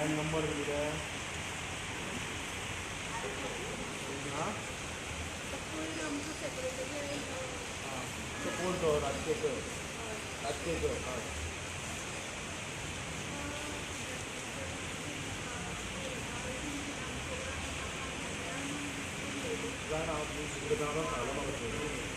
File number कितें? हां, तो कोण तो राजकेकर? राजकेकर. हय. जाणा हांव कितें जाणा सांगलां म्हाका तुवें.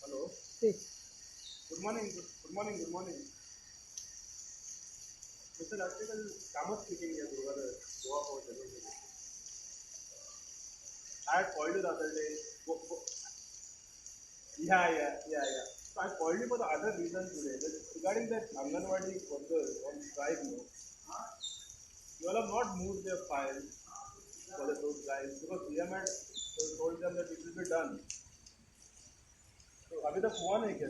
Hello. Good morning. Good morning. Good morning. Mr. Rajsekar, Kamath speaking here, Durga, Goa Power General. I had called you the other day. Yeah. So I called you for the other reason today. That regarding that Anganwadi workers on strike, no, you all have not moved their files for the those guys because CM had told them that it will be done. So अभी तक हुआ नहीं क्या?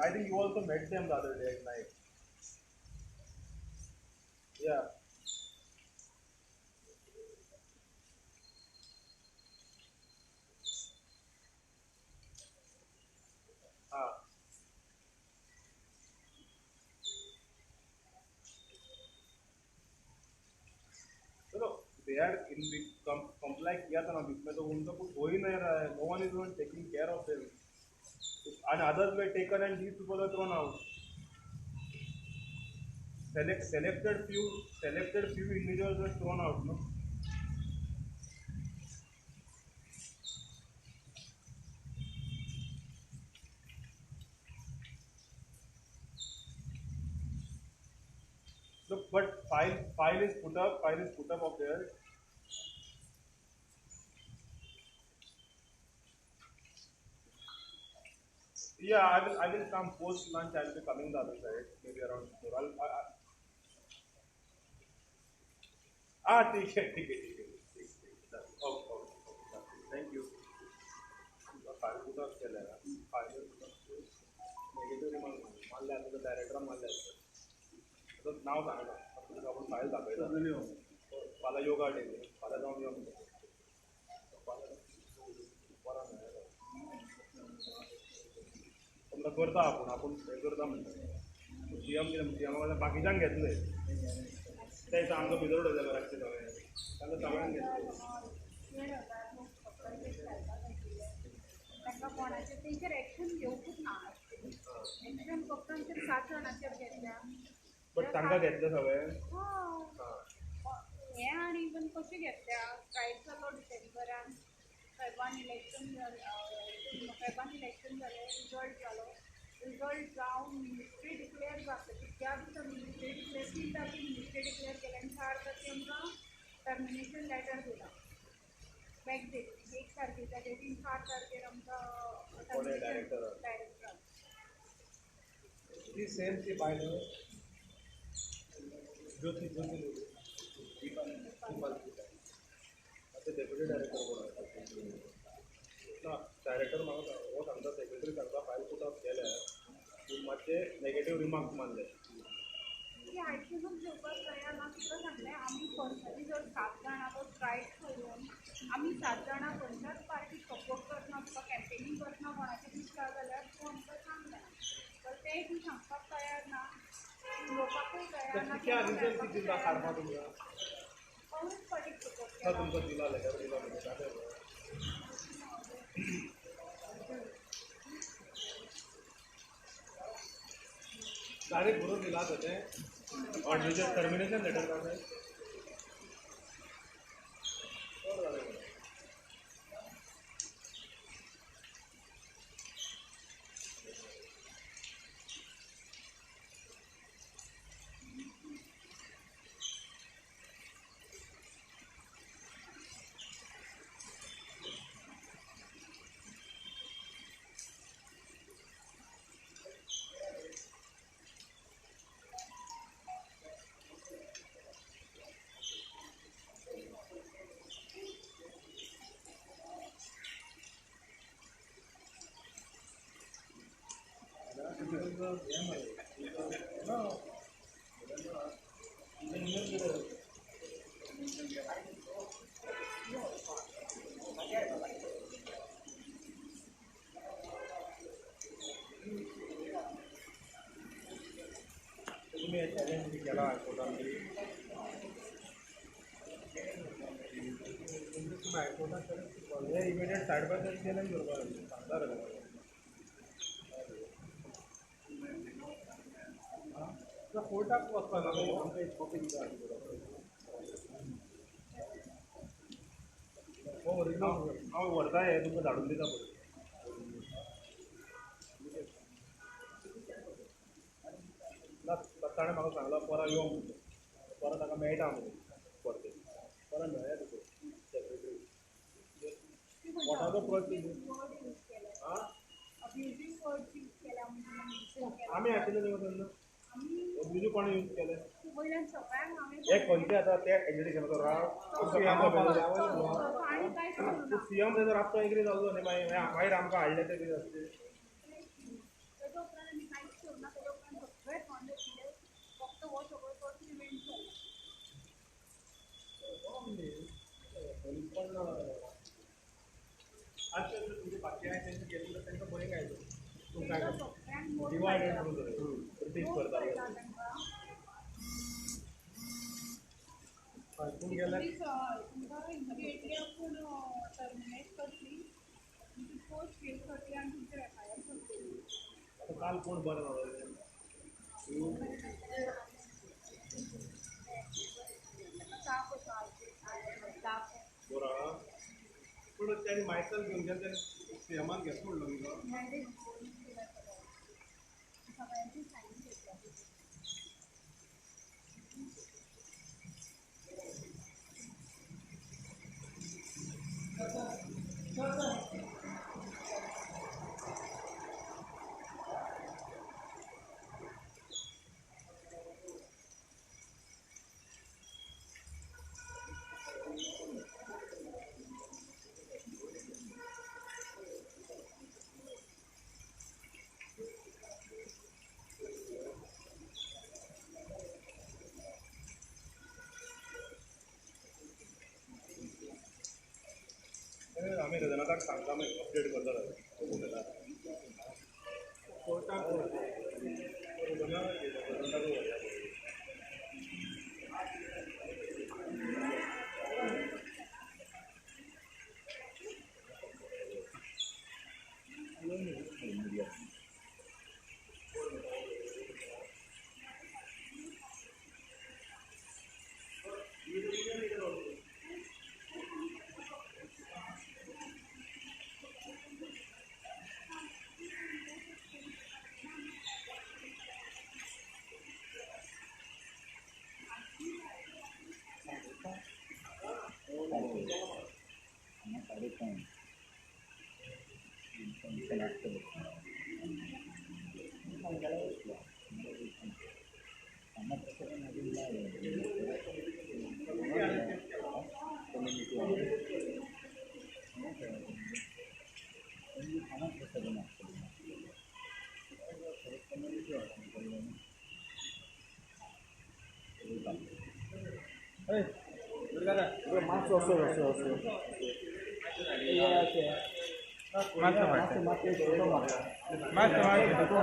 I think you also met them the other day at night. Yeah. हाँ. चलो, they had in the comply किया था ना beach में, तो उनका कुछ हो ही नहीं रहा है. No one is even taking care of them. And others were taken and these people were thrown out. Selected few individuals were thrown out, no? Look, but file is put up, up there. Yeah, I will come post lunch. I will be coming the other side, maybe around 4. ठीक है. Okay. Thank you. File put up केलं ना, file put up negative remark मारले, आता director मारले, आता नाव सांगना, तुका आपूण फायल दाखयता. फाल्यां योगा डे, फाल्यां जावन यो म्हणटा. फाल्यां बरो मेळटा तुमकां करता आपूण हें करता म्हणटा. सीएम कितें सीएमा कडल्यान बाकीच्यांक घेतले, ते दिसा आमकां भितर उडयले घराचे सगळे, तांकां सगळ्यांक घेतले. तांकां कोणाचेर तेंचेर एक्शन घेवकूच ना. एक्शन फक्त आमचेर 7 जाणांचेर घेतल्या. बट तांकां घेतले सगळे. हें आनी इवन कशें घेतल्या, स्ट्रायक जालो डिसेंबरान, फेबान इलेक्शन जालें, रिजल्ट जालो. रिजल्ट जावन मिनिस्ट्री डिक्लेअर जाता त्या दिसा मिनिस्ट्री डिक्लेअर 3 तारखे मिनिस्ट्री डिक्लेअर केलें आनी 4 तारखे आमकां टर्मिनेशन लेटर दिलां. बॅक डेट 1 तारखेच्या डेटीन 4 तारखेर आमकां डायरेक्टर. ती सेम ती बायल ज्योती आतां डेप्युटी डायरेक्टर कोण आसा? ना, डायरेक्टर म्हाका हो सांगता, सेक्रेटरी सांगता फायल पुट अप केल्या पूण मातशे नेगेटीव रिमार्क्स मारले. ती आयकुनूच घेवपाक तयार ना. तुका सांगलें, आमी पर्सनली जर 7 जाणां तो स्ट्रायक करून आमी 7 जाणां खंयच्याच पार्टीक सपोर्ट करना, तुका कॅम्पेनींग करना कोणाचें दिसता जाल्यार तूं आमकां सांगलें, तर तें तूं सांगपाक तयार ना, उलोवपाकूय तयार ना. क्या रिजन कितें दिला काडपा तुमकां? काँग्रेस पार्टीक सपोर्ट केला. तुमकां दिला लेटर दिला म्हणजे डायरेक्ट बरोवन दिला तें. और टर्मिनेशन लेटर काढ. तुम्ही चॅलेंज केला हायकोर्टान तुम्ही हायकोर्टान हे immediate side by side challenge करपाक सांगता रे. कोर्टाक वचपाक लागलो आमकां एक कॉपी दिता. हो ओरिजिनल हांव व्हरता हे तुमकां धाडून दिता पळय. ना ताणें म्हाका सांगलां परां यो म्हणून, परां ताका मेळटा म्हणून परते परां मेळया तुका secretary. What are the procedure? आमी आशिल्ले तेन्ना तेन्ना अब्युजीव कोणें यूज केलें? हे खंयचे आतां ते एजुकेशनाचो राव सीएम तेजो राबतो एग्री जाल्लो न्ही, मागीर मागीर आमकां हाडलें तें कितें आसलें. पण आजच्या तुमचे बाकी आहे त्यांचे गेले तांकां बरें काय तूं काय डिवायड एंड रूल ब्रिटीश करताले. तूं गेल्यार तुमकां इमिडिएटली आपूण टर्मिनेट करतली, तुमची पोस्ट फील करतली आनी तुमचें एफ I R करतली. आतां काल कोण बरें जालो बरो. पूण ताणें मायकल घेवन गेले तेणें सीएमान घेत म्हणलो न्ही गो. सगळ्यांची सायन घेतल्या. आमी रजनाथाक सांगता मागीर अपडेट करता जाल्यार कोर्टाक रजनाथाक व्हरया.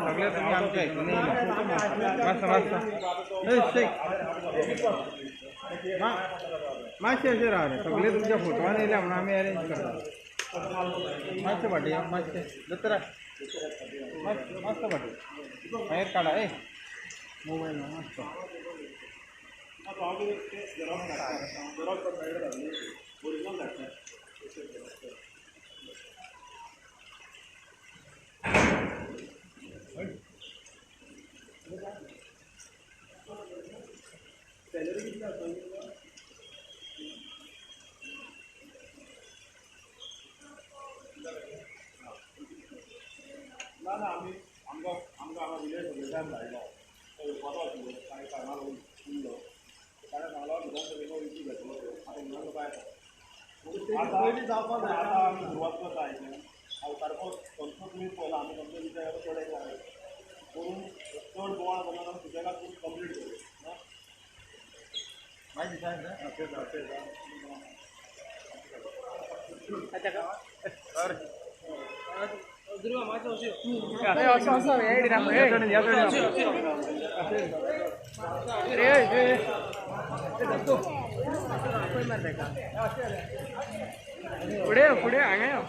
सगळे तुम्ही आमच्या ऐकून मस्त मस्त मातशें अशें राव रे, सगळे तुमच्या फोटवान येयल्या म्हणून आमी अरेंज करता. मातशें फाटीं यो, मातशें दत्तरा मस्त फाटीं भायर काडा. ए मोबायल मस्त. ओरिजिनल धाडटा. सॅलरी कितली आसा? ना ना आमी आमकां आमकां हांगा विजय सरदेसायान धाडलो, तो वता आशिल्लो, कांय कारणां लागून उरलो. ताणें सांगलो विधानसभेचो इशू घेतलो, आतां विधानसभा येता. आतां आतां आमी सुरवात करता आयच्यान. हांव सारको संसद तुमी पळयला, आमी संसद विशय चड करून चड बोवाळ करना, सुशेगाद करून कंप्लीट करूं. मागीर फुडें फुडें हांगा यो.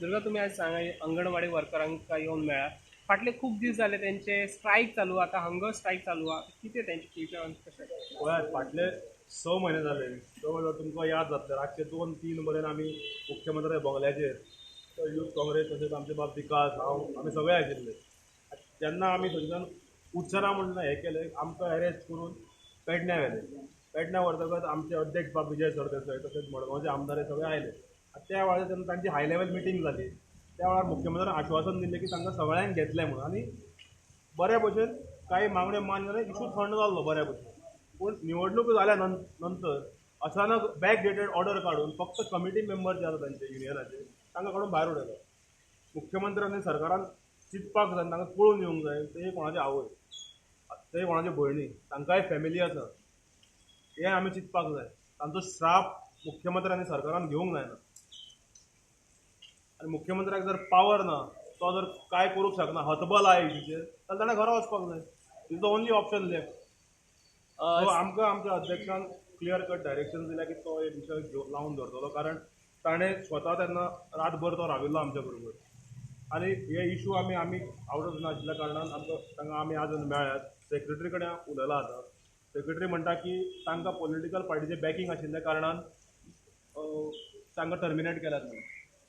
दुर्गा, तुमी आज सांगा अंगणवाडी वर्करांक येवन मेळ्ळा, फाटले खूब दीस जाले तेंचे स्ट्रायक चालू, आतां हंगर स्ट्रायक चालू आहा, कितें तेंचे फ्युचर कशें? पळयात, फाटले 6 म्हयने जाले, 6 म्हयने तुमकां याद जातलें, रातचे 2-3 मेरेन आमी मुख्यमंत्र्या बंगल्याचेर युथ काँग्रेस तशेंच आमचे बाब विकास, हांव, आमी सगळे आशिल्ले. जेन्ना आमी थंयच्यान उच्चना म्हणून हें केलें, आमकां एरेस्ट करून पेडण्यां व्हेले. पेडण्यां व्हरतकच आमचे अध्यक्ष बाब विजय सरदेसाय तशेंच मडगांवचे आमदार हे सगळे आयले. त्या वेळार तेन्ना तांची हाय लेवल मिटींग जाली. त्या वेळार मुख्यमंत्र्यान आश्वासन दिलें की तांकां सगळ्यांक घेतलें म्हणून, आनी बऱ्या भशेन कांय मागण्यो मान्य जाल्यार इशू थंड जाल्लो बऱ्या भशेन. पूण निवडणूक जाल्या नंतर अचानक बॅक डेटेड ऑर्डर काडून फक्त कमिटी मेंबर जे आसा तांचे युनियनाचे तांकां काडून भायर उडयलो. मुख्यमंत्र्यांनी सरकारान चिंतपाक जाय, तांकां कळून येवंक जाय ते कोणाचे आवय, ते कोणाचे भयणी, तांकांय फॅमिली आसा, हें आमी चिंतपाक जाय. तांचो श्राप मुख्यमंत्र्यांनी सरकारान घेवंक जायना. आनी मुख्यमंत्र्याक जर पावर ना, तो जर कांय करूंक शकना, हतबल आहा इशूचेर, जाल्यार ताणें घरा वचपाक जाय. Is the only option left. So आमकां आमच्या अध्यक्षान क्लियर कट डायरेक्शन दिल्या की तो हे विशय लावन धरतलो, कारण ताणें स्वता तेन्ना रातभर तो राविल्लो आमच्या बरोबर. आनी हे इशू आमी आमी आवट ऑफ नाशिल्ल्या कारणान आमकां तांकां आमी आज मेळ्ळ्यात. सेक्रेटरी कडेन उलयला आतां. सेक्रेटरी म्हणटा की तांकां पॉलिटिकल पार्टीचें बॅकींग आशिल्ल्या कारणान तांकां टर्मिनेट केल्यात म्हणून.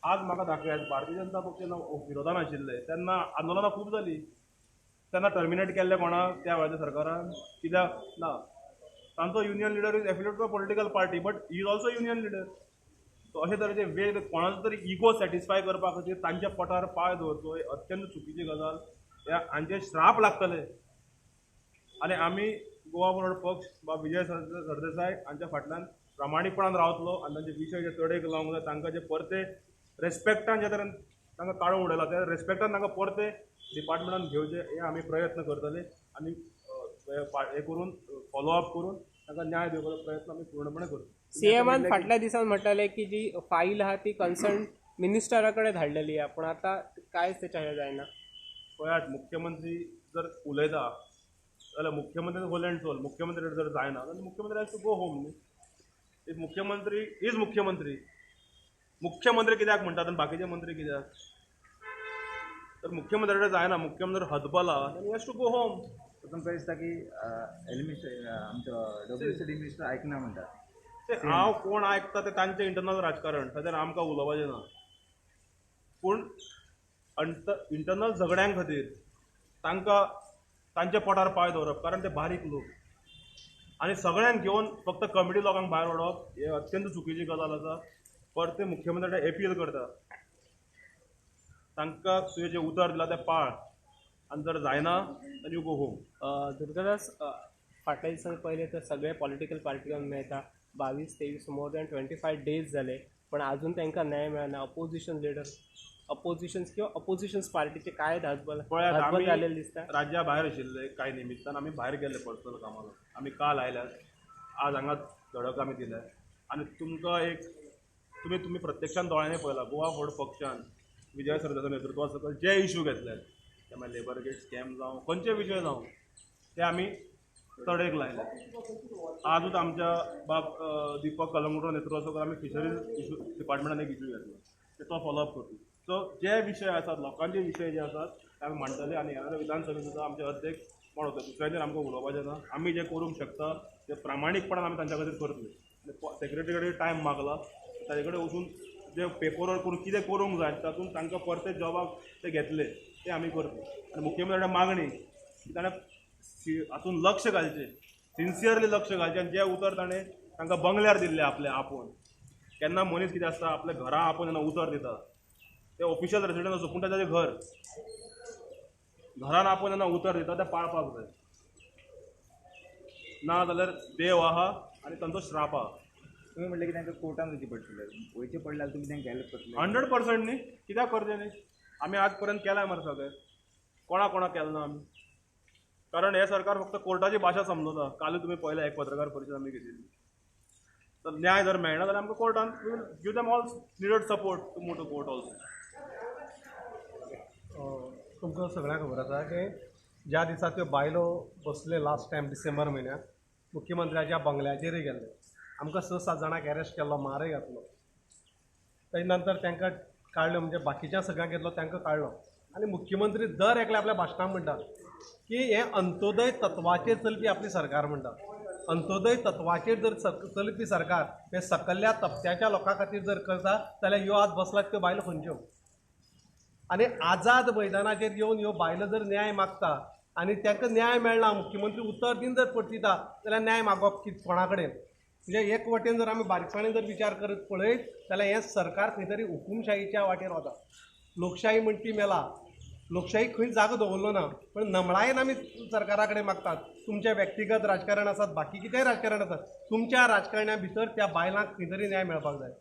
आज म्हाका दाखयात, भारतीय जनता पक्ष जेन्ना विरोधान आशिल्ले तेन्ना आंदोलनां खूब जालीं, तेन्ना टर्मिनेट केल्ले कोणाक त्या वेळाच्या सरकारान? कित्याक ना, तांचो union leader is affiliate to a political party, but he is also union leader. So अशे तरेचे वेग कोणाचो तरी इगो सॅटिस्फाय करपा खातीर तांच्या पोटार पांय दवरचो ही अत्यंत चुकीची गजाल. ह्या हांचे श्राप लागतले. आनी आमी गोवा फॉरवर्ड पक्ष बाब विजय सरदेसाय हांच्या फाटल्यान प्रामाणीकपणान रावतलो आनी तांचे विशय जे तडेक लावंक जाय, तांकां जे परते रेस्पेक्टान ज्या तरेन तांकां काडून उडयला त्या रेस्पेक्टान तांकां परते डिपार्टमेंटान घेवचे हे आमी प्रयत्न करतले. आनी हे करून फॉलोअप करून तांकां न्याय दिवपाचो प्रयत्न आमी पूर्णपणे करतले. सीएमान फाटल्या दिसान म्हटलें की जी फायल आहा ती कन्सर्न मिनिस्टरा कडेन धाडलेली आहा, पूण आतां कांयच तेच्या जायना. पळयात, मुख्यमंत्री जर उलयता जाल्यार मुख्यमंत्री होल अँड सोल, मुख्यमंत्री जर जायना जाल्यार मुख्यमंत्री हॅज टू गो होम न्ही. If मुख्यमंत्री is मुख्यमंत्री, मुख्यमंत्री कित्याक म्हणटात आनी बाकीचे मंत्री कित्याक? तर मुख्यमंत्र्याकडे जायना, मुख्यमंत्री हतबला, he has to go home. तुमकां दिसता की आमचो डब्ल्यूसीडी मिनिस्टर आयकना म्हणटा? हांव कोण आयकता तें तांचें इंटरनल राजकारण, ताचेर आमकां उलोवपाचें ना. पूण इंटरनल झगड्यां खातीर तांकां तांच्या पोटार पांय दवरप, कारण ते बारीक लोक, आनी सगळ्यांक घेवन फक्त कमिटी लोकांक भायर उडोवप हे अत्यंत चुकीची गजाल आसा. परते मुख्यमंत्र्याक एपील करता, तांकां तुवें जें उतर दिलां तें पाळ, आनी जर जायना जाल्यार you go home. Durgadas, फाटल्या दिसांनी पळयलें तर सगळे पॉलिटिकल पार्टीक मेळटा, 22, 23 मोर दॅन 25 डेज जाले, पण अजून तांकां न्याय मेळना. अपोजिशन लिडर, अपोजिशन्स किंवा अपोजिशन्स पार्टीचे काय धाजबल जालेले दिसता. राज्या भायर आशिल्ले कांय निमित्तान आमी भायर गेल्ले पर्सनल कामाक, आमी काल आयल्यात, आज हांगा धडक आमी दिल्या. आनी तुमकां एक तुमी तुमी प्रत्यक्षान दोळ्यांनी पळयला, गोवा फॉरवर्ड पक्षान विजय सरदेसाय नेतृत्वा सकयल जे इशू घेतले, ते मागीर लेबर गेट स्कॅम जावं, खंयचे विशय जावं, ते आमी तडेक लायले. आजूच आमच्या बाब दीपक कलंगूटकर नेतृत्वा सकयल आमी फिशरीज इशू डिपार्टमेंटान एक इशू घेतलो. ते तो फॉलोअप करतले. सो जे विशय आसात लोकांचे विशय जे आसात ते आमी मांडटले आनी येणाऱ्या विधानसभेन सुद्दां आमचे अध्यक्ष कोण वता दुसऱ्यांचेर आमकां उलोवपाचें ना. आमी जें करूंक शकता ते प्रामाणीकपणान आमी तांच्या खातीर करतले. आनी सेक्रेटरी कडेन टायम मागला, ताजे कडेन वचून जे पेपर वर्क करून कितें करूंक जाय तातूंत तांकां परते जॉबाक ते घेतले ते आमी करतले. आनी मुख्यमंत्र्या मागणी की ताणें हातूंत लक्ष घालचें, सिन्सियरली लक्ष घालचें आनी जें उतर ताणें तांकां बंगल्यार दिल्लें आपलें आपोवन, केन्ना मनीस कितें आसता आपल्या घरा आपोवन जेन्ना उतर दिता ते ऑफिशियल रेसिडन्स आसूं पूण ताचें घर घरान आपोवन जेन्ना उतर दिता तें पाळपाक जाय, ना जाल्यार देव आहा आनी तांचो श्राप आहा. तुमी म्हणलें की तांकां कोर्टान वयचें पडटलें, वयचें पडलें जाल्यार तुमी तांकां हेल्प करतले? 100% न्ही, कित्याक करचें न्ही, आमी आज पर्यंत केलां मरे सगळें, कोणा कोणाक केलें ना आमी. कारण हें सरकार फक्त कोर्टाची भाशा समजता. कालूय तुमी पळयलें एक पत्रकार परिशद आमी घेतिल्ली. तर न्याय जर मेळना जाल्यार आमकां कोर्टान we will give them all needed support to move to court also. तुमकां सगळ्यांक खबर आसा की ज्या दिसा त्यो बायलो बसले लास्ट टायम डिसेंबर म्हयन्याक मुख्यमंत्र्याच्या बंगल्याचेरय गेल्ले, आमकां 6-7 जाणांक एरेस्ट केल्लो, मारय घातलो. ताजे नंतर तांकां काडल्यो, म्हणजे बाकीच्या सगळ्यांक घेतलो तांकां काडलो. आनी मुख्यमंत्री दर एकल्या आपल्या भाशणाक म्हणटा की हें अंत्योदय तत्वाचेर चलपी आपली सरकार म्हणटा. अंत्योदय तत्वाचेर जर चलपी सरकार हे सकल्ल्या तबक्याच्या लोकां खातीर जर करता जाल्यार ह्यो आज बसलात त्यो बायलो खंयच्यो? आनी आझाद मैदानाचेर येवन ह्यो बायलो जर न्याय मागता आनी तांकां न्याय मेळना, मुख्यमंत्री उतर दीन जर परतिता जाल्यार न्याय मागप कितें कोणा कडेन? म्हणजे एक वटेन जर आमी बारीकसाणेन जर विचार करत पळयत जाल्यार हें सरकार खंय तरी हुकुमशाहीच्या वाटेर वता. लोकशाही म्हणटी ती मेला, लोकशाही खंय जागो दवरलो ना, पण नमळायेन आमी सरकारा कडेन मागतात. तुमचें व्यक्तिगत राजकारण आसात, बाकी कितेंय राजकारण आसात, तुमच्या राजकारण्या भितर त्या बायलांक खंय तरी न्याय मेळपाक जाय.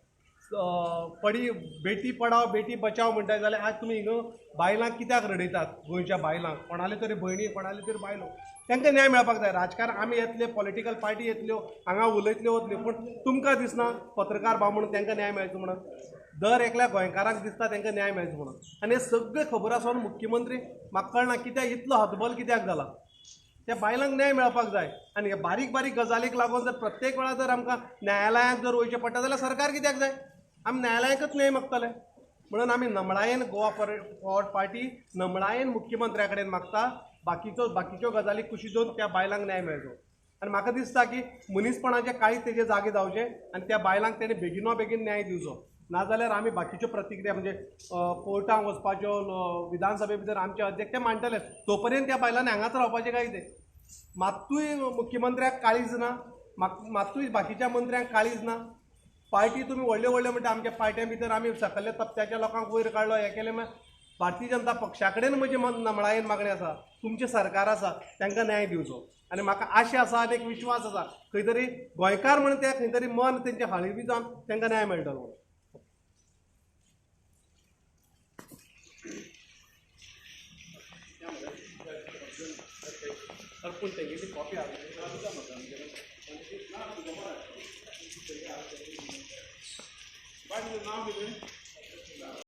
पडी बेटी पडाव बेटी बचाव म्हणटा जाल्यार आज तुमी हिंगा बायलांक कित्याक रडयतात? गोंयच्या बायलांक, कोणाले तरी भयणी, कोणाले तरी बायलो, तांकां न्याय मेळपाक जाय. राजकारण आमी येतले, पॉलिटिकल पार्टी येतल्यो, हांगा उलयतल्यो वतल्यो, पूण तुमकां दिसना पत्रकार भाव म्हणून तांकां न्याय मेळचो म्हणून? दर एकल्या गोंयकाराक दिसता तांकां न्याय मेळचो म्हणून. आनी हें सगळें खबर आसून मुख्यमंत्री म्हाका कळना कित्याक इतलो हतबल कित्याक जाला? त्या बायलांक न्याय मेळपाक जाय. आनी बारीक बारीक गजालीक लागून जर प्रत्येक वेळार जर आमकां न्यायालयांत जर वयचें पडटा जाल्यार सरकार कित्याक जाय? आमी न्यायालयाकच न्याय मागतले. म्हणून आमी नमळायेन गोवा फॉरवर्ड पार्टी नमळायेन मुख्यमंत्र्या कडेन मागता बाकीच्यो गजाली कुशी दवरून त्या बायलांक न्याय मेळचो. आनी म्हाका दिसता की मनीसपणाचें काळीज तेजे जागे जावचें आनी त्या बायलांक तेणें बेगिनो बेगीन न्याय दिवचो. नाजाल्यार आमी बाकीच्यो प्रतिक्रिया म्हणजे कोर्टांक वचपाच्यो, विधानसभे भितर आमचे अध्यक्ष ते मांडटले, तो पर्यंत त्या बायलांनी हांगाच रावपाचें काय कितें? मात्तूय मुख्यमंत्र्याक काळीज ना, मात्तूय बाकीच्या मंत्र्यांक काळीज ना. पार्टी तुमी व्हडल्यो व्हडल्यो म्हणटा, आमच्या पार्ट्यां भितर आमी सकल्ल्या तबक्याच्या लोकांक वयर काडलो, हें केलें. भारतीय जनता पक्षा कडेन म्हजी नमळायेन मागणी आसा, तुमचें सरकार आसा तांकां न्याय दिवचो. आनी म्हाका आशा आसा आनी एक विश्वास आसा खंय तरी गोंयकार म्हणून ते खंय तरी मन तेंचें हाळवी जावन तांकां न्याय मेळटलो म्हणून. पूण तेगेली कॉपी बाय, तुजें नांव कितें?